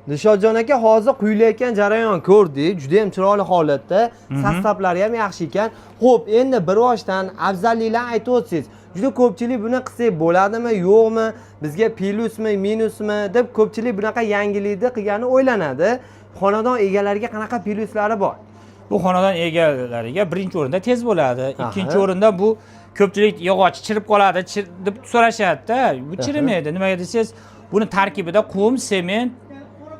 Dilshodjon aka, hozir quyilayotgan jarayon ko'rdik, juda ham chiroyli holatda, состав lari ham yaxshi ekan. Ho'p, endi bir boshdan afzalliklarni aytib o'tsangiz. Juda ko'pchilik buni qilsak bo'ladimi, yo'qmi, bizga plyusmi, minusmi deb ko'pchilik bunaqa yangilikni qilgani o'ylanadi. Xonadon egalariga qanaqa plyuslari bor? Bu xonadon egalariga birinchi o'rinda tez bo'ladi. Ikkinchi o'rinda bu ko'pchilik yog'och chirib qoladi deb so'rashadida. Bu chirimaydi. Nimaga desangiz, buni tarkibida qum, sement,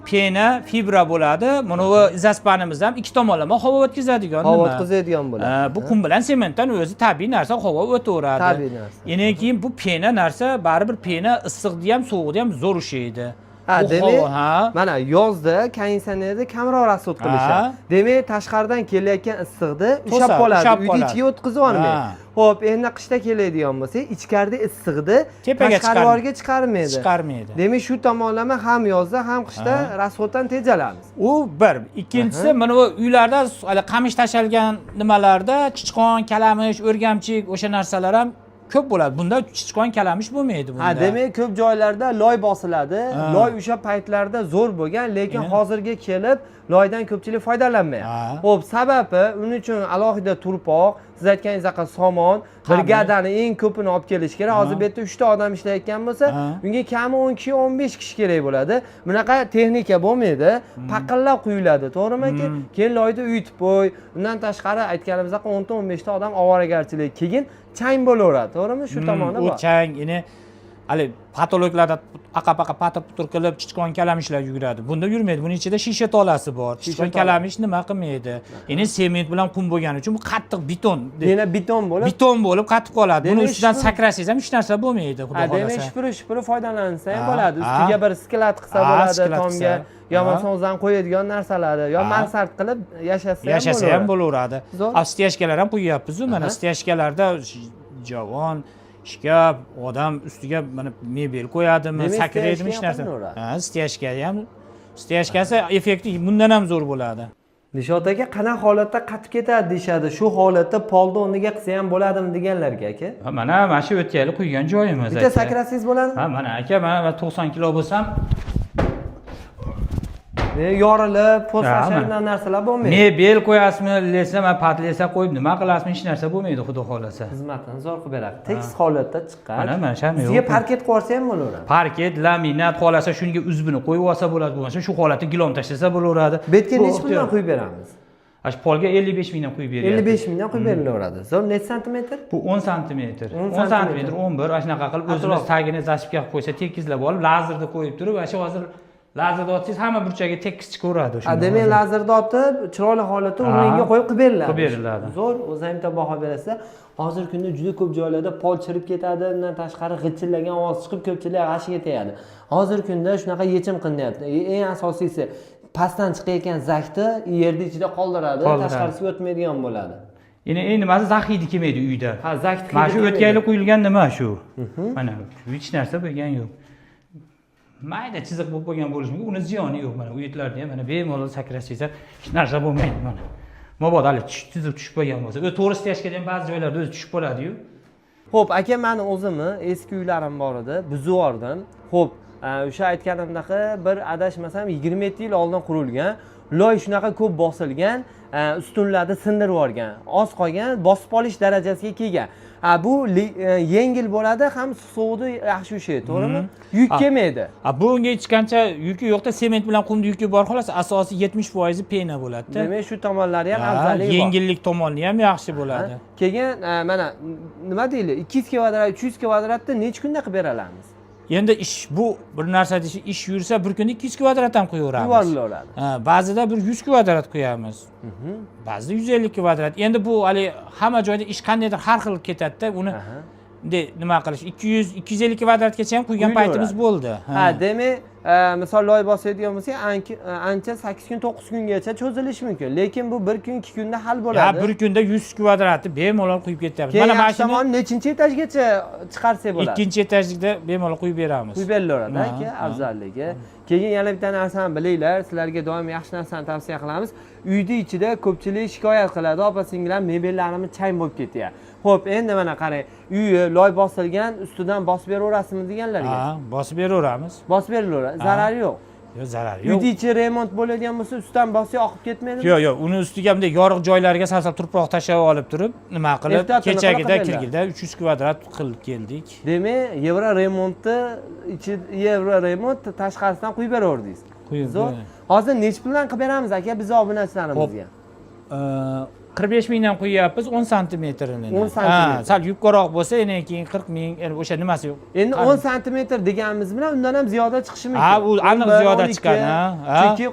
пена, fibra bo'ladi. Buni izaspanimiz ham ikki tomonlama havo o'tkazadigan Havo nima. o'tkazadigan bo'ladi. Bu qum bilan sementdan o'zi tabiiy narsa, havo o'taveradi. Tabiiy narsa. Endi keyin bu пена narsa, baribir пена issiqda ham, sovuqda ham zo'r ushlaydi. Ha, Bu demak, havo, ha. mana yozda konditsionerni kamroq расход qilishadi. Demak, tashqaridan kelayotgan issiqni ushlab To'sadi, qoladi, ushlab uyni qoladi. ichiga o'tkazib olmaydi. Ho'p, endi qishda keladigan bo'lsak, ichkarida issiqni Tepaga tashqari yuborga chiqarmaydi. Chiqarmaydi. Demak, shu tomonlama ham yozda, ham qishda расход dan tejalamiz. U bir. Ikkinchisi, mana bu uylarda hali qamish tashalgan nimalarda chichqon, kalamish, o'rgamchik, o'sha narsalar ham ko'p bo'ladi. Bunda chichqon, kalamish bo'lmaydi bunda. Ha, demak, ko'p joylarda loy bosiladi. Loy o'sha paytlarda zo'r bo'lgan, lekin hozirga kelib loydan ko'pchilik foydalanmayapti. Xo'p, sababi uning uchun alohida turpoq, siz aytganingizdek somon, brigadani eng ko'pini olib kelish kerak. Hozir bu yerda 3 ta odam ishlayotgan bo'lsa, unga kami 10 kishi, 15 kishi kerak bo'ladi. Bunaqa texnika bo'lmaydi. Paqillab quyiladi, to'g'rimi aka? Keyin loyda uyitib qo'y. Undan tashqari, aytganimizdek, 10 ta, 15 ta odam ovoragarchilik. Keyin chang bo'laveradi, to'g'rimi? Shu tomoni U bor. chang, ini hali потолок larda aqa paqa patir putur qilib chichqon, kalamishlar yuguradi. Bunda yurmaydi. Buning ichida shisha tolasi bor. Chichqon, tola. kalamish nima qilmaydi. Endi sement bilan qum bo'lgani uchun bu qattiq beton. Yana beton bo'lib Beton bo'lib qatib qoladi. Buni Demak, ustidan sakrasangiz ham hech narsa bo'lmaydi, xudo Ha, demak, xohlasa. shipiri shipiri foydalansa ham bo'ladi. Ustiga bir склад qilsa bo'ladi склад tomga. Qilsa. Yo bo'lmasa o'zidan qo'yadigan narsalari, yo mansard qilib yashasa ham Yashasa ham bo'laveradi. Zo'r. A стяжка lar ham quyapmiz-u. Mana стяжка larda javon, shkaf, odam ustiga mana mebel qo'yadimi, Demak, sakraydimi, hech стяжка ham narsa. qilinaveradi. Ha, стяжка ham, стяжка si effekti bundan ham zo'r bo'ladi. Nishot aka, qanaqa holatda qatib ketadi deyishadi. Shu holatda polni o'rniga qilsa ham bo'ladimi deganlarga, aka. Ha, mana shu o'tgan yili quygan joyimiz, Bitta aka. sakrasangiz bo'ladimi? Ha, mana aka, mana man 90 kilo bo'lsam, Yorilib, post Ha, tashlagan narsalar bo'lmaydi. Mebel qo'yasizmi, lesa, mana подлеца qo'yib nima qilasizmi, hech narsa bo'lmaydi, xudo xohlasa. Xizmatini zo'r qilib beradi. Tekis holatda chiqqan. Mana shu ham Sizga yo'q. parket qo'ysa ham bo'laveradi. Parket, laminat, xohlasa shunga uzbini qo'yib olsa bo'ladi, bo'lmasa shu holatda gilom tashlasa bo'laveradi. Bu yerga Bu necha puldan ixtiyor. quyib beramiz? Ha, shu polga 55 mingdan quyib beryapti. 55 mingdan quyib berilaveradi. Zo'r, necha santimetr? Bu 10 santimetr. 10 10 santimetr. Santimetr, 11, ana shunaqa qilib o'zimiz Atrof. tagini засыпка qilib qo'ysa, tekizlab olib, lazerda qo'yib turib, ana shu hozir lazerda otsangiz, hamma burchagiga tekis chiqaveradi Ha, o'shanda. Demak, lazerda otib, chiroyli holatda o'rniga qo'yib qilib beriladi. Qilib beriladi. Zo'r, o'zi ham bitta baho berasiz. Hozirgi kunda juda ko'p joylarda pol chirib ketadi, undan tashqari g'ichillagan ovoz chiqib, ko'pchilik g'ashiga tegadi. Hozirgi kunda shunaqa yechim qilinyapti. Eng asosiysi, pastdan chiqayotgan zakni yerni ichida qoldiradi, Qoldiradi. Tashqarisiga o'tmaydigan bo'ladi. Endi eng nimasi, zak hidi kelmaydi uyda. Ha, zak. Mana shu o'tgan yili quyilgan nima shu. Mana hech narsa bo'lgan yo'q. Mayda chiziq bo'lib qolgan bo'lishi mumkin, uni ziyoni yo'q. Mana uyutlarda ham mana bemalol sakrasangiz ham hech narsa bo'lmaydi mana. Mabodo hali chiziq tushib qolgan bo'lsa, o'zi to'g'ri, стяжка da ham ba'zi joylarda o'zi tushib qoladi-yu. Xo'p, aka, mani o'zimni eski uylarim bor edi, buzib yubordim. Xo'p, o'sha aytganimdaqa bir adashmasam 27 yil oldin qurilgan. Loy shunaqa ko'p bosilgan, ustunlarni sindirib yuborgan. Oz qolgan, bosib olish darajasiga kelgan. Ha, bu yengil bo'ladi, ham sovuqni yaxshi ushlaydi, to'g'rimi? Yuk kelmaydi. A bunga hech qancha yuki yo'qda, sement bilan qumni yuki bor xolos, asosiy 70% пена bo'ladi. Demak, shu tomonlari ham afzalligi bor. Yengillik tomoni ham yaxshi bo'ladi. Keyin mana nima deylik, 200 kvadrat, 300 kvadratni necha kunda qilib bera olamiz? Endi ish bu bir narsa deyish, ish yursa, bir kunda 200 kvadrat ham qo'yaveramiz. Yuborilaveradi. Ha, ba'zida bir 100 kvadrat qo'yamiz. Ba'zida 150 kvadrat. Endi bu hali hamma joyda ish qandaydir har xil ketadi-da, uni bunday nima qilish, 200, 250 kvadratgacha ham quygan paytimiz bo'ldi. Ha, demak, misol loy bosadigan bo'lsak, ancha 8 kun, 9 kungacha cho'zilishi mumkin. Lekin bu bir kun, 2 kunda hal bo'ladi. Ya bir kunda 100 kvadratni bemalol quyib ketyapmiz. Keyin Mana yaxshi shuni tomoni, nechinchi etajgacha chiqarsak bo'ladi? Ikkinchi etajlikda bemalol quyib beramiz. Quyib berilaveradi, Ha, aka, ha. afzalligi. Keyin yana bitta narsani bilinglar, sizlarga doim yaxshi narsani tavsiya qilamiz. Uyni ichida ko'pchilik shikoyat qiladi, opa singillar, mebellarimiz chang bo'lib ketyapti. Xo'p, endi mana qarang, uyi loy bosilgan, ustidan bosib beraverasizmi deganlarga. Ha, bosib beraveramiz. Bosib berilaveradi, zarari yo'q. Yo'q, zarari yo'q. Uyni ichi remont bo'ladigan bo'lsa, ustidan bossak oqib ketmaydimi? Yo'q, yo'q, uni ustiga bunday yorug' joylarga sal sal tuproq tashlab olib turib, nima qilib, Ehtiyotini kechagida qanaqa kirgilda 300 kvadrat qilib keldik. Demak, yevro remontni ichi, yevro remont tashqarisidan quyib beraverdingiz. Quyib. Zo'r. Hozir nechi puldan qilib beramiz, aka, biz obunachilarimizga? 45 mingdan quyapmiz 10 santimetrini. 10 santimetr. Ha, sal yupqaroq bo'lsa, endi keyin 40 ming, endi o'sha nimasi yo'q. Endi 10 santimetr deganimiz bilan undan ham ziyoda chiqishi mumkin. Ha, u aniq 11, ziyoda 12. chiqadi, ha, ha. Chunki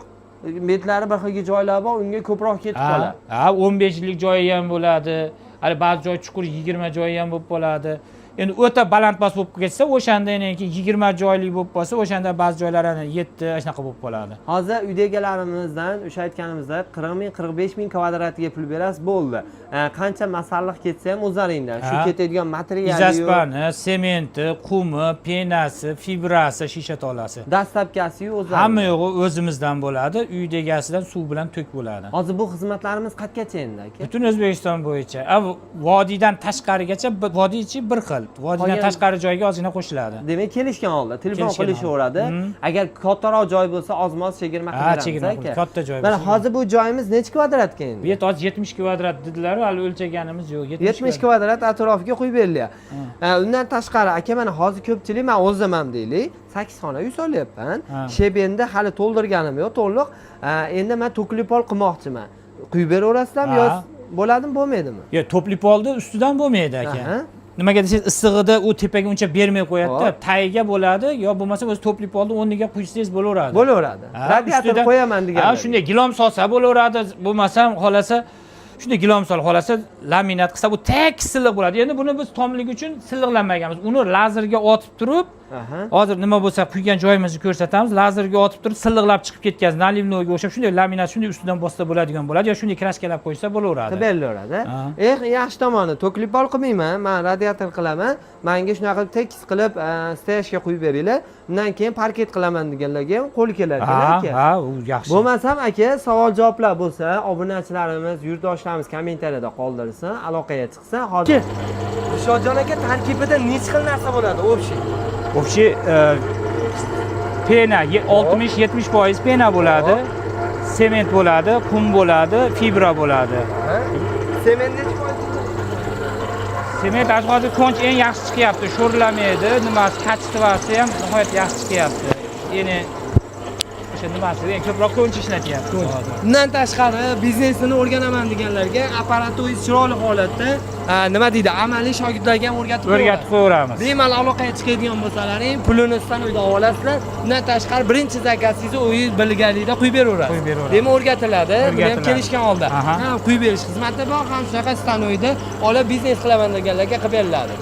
betlari bir xilga joylar bor, unga ko'proq ketib qoladi. Ha, 15 yillik joyi ham bo'ladi. Hali ba'zi joy chuqur 20 joyi ham bo'lib qoladi. Endi o'ta balandpas bo'lib ketsa, o'shanda endi keyin 20 joylik bo'lib qolsa, o'shanda ba'zi joylar ana 7 shunaqa bo'lib qoladi. Hozir uyda egalarimizdan o'sha aytganimizdek 40 ming, 45 ming kvadratiga pul berasiz, bo'ldi. Qancha masalliq ketsa ham o'zlaringdan. Shu ketadigan materiali, Izospani, sementi, qumi, penasi, fibrasi, shisha tolasi. доставка si o'zlaringdan. Hamma yo'g'i o'zimizdan bo'ladi. Uyda egasidan suv bilan tok bo'ladi. Hozir bu xizmatlarimiz qayergacha endi, aka? Butun O'zbekiston bo'yicha. Vodiydan tashqarigacha, vodiy ichi bir xil. Vodiydan tashqari joyga ozgina qo'shiladi. Demak, kelishgan holda telefon Kelishgan qilishaveradi. Agar kattaroq joy bo'lsa, ozmoz chegirma qilib beramiz, chegirma aka. qilib, katta joy Mana bo'lsa. hozir bu joyimiz necha kvadratga endi? Bu yerda hozir 70 kvadrat dedilar, hali o'lchaganimiz yo'q. 70 kvadrat atrofiga quyib berilyapti. Undan tashqari, aka, mana hozir ko'pchilik, man o'zim ham deylik, 8 xona uy solyapman. Shebenda hali to'ldirganim yo'q, to'liq. Endi man tokli pol qilmoqchiman. Quyib beraverasizlarmi yo bo'ladimi, bo'lmaydimi? Yo'q, topli polni ustidan bo'lmaydi, aka. Nimaga desangiz, issig'ida u tepaga uncha bermay qo'yadi-da, tagiga bo'ladi, yo bo'lmasa o'zi topli polni o'rniga quysangiz bo'laveradi. Bo'laveradi. Radiator qo'yaman deganlar. Ha, shunday gilom solsa bo'laveradi, bo'lmasam xolasa shunday gilom sol, xolasa laminat qilsa bu tekis silliq bo'ladi. Endi buni biz tomlik uchun silliqlanmaganmiz. Uni lazerga otib turib, hozir nima bo'lsa quygan joyimizni ko'rsatamiz. Lazerga otib turib silliqlab chiqib ketgan наливной ga o'xshab shunday laminat shunday ustidan bossa bo'ladigan bo'ladi yo shunday kraskalab qo'ysa bo'laveradi. Qilib berilaveradi. Eh, yaxshi tomoni, tokli pol qilmayman, man radiator qilaman. Manga shunaqa qilib tekis qilib, стояшка qo'yib beringlar. Undan keyin parket qilaman deganlarga ham qo'l keladi, aka. Ha, u yaxshi. Bo'lmasam, aka, savol javoblar bo'lsa, obunachilarimiz, yurtdoshlarimiz kommentariyada qoldirsin, aloqaga chiqsin. Hozir Dilshodjon aka, tarkibida necha xil narsa bo'ladi, общий? Общий pena 60-70% pena bo'ladi. Sement bo'ladi, qum bo'ladi, fibra bo'ladi. Sement necha foiz? Sement hozir konch eng yaxshi chiqyapti, sho'rlamaydi, nimasi, качество si ham nihoyat yaxshi chiqyapti. Endi o'sha nimasi, eng ko'proq konch ishlatyapti hozir. Undan tashqari, biznesini o'rganaman deganlarga apparatni o'zi chiroyli holatda, nima deydi, amaliy shogirdlarga ham o'rgatib O'rgatib qo'yaveramiz. Bemalol aloqaga chiqadigan bo'lsalaring, pulini uyda olib olasizlar. Undan tashqari, birinchi zakazingizni o'zingiz bilganlikda quyib beraverasiz. Quyib beraveramiz. Demak, o'rgatiladi. Buni ham O'rgatiladi. kelishgan holda. Ham quyib berish xizmati bor, ham shunaqa stanokda olib biznes qilaman deganlarga qilib beriladi.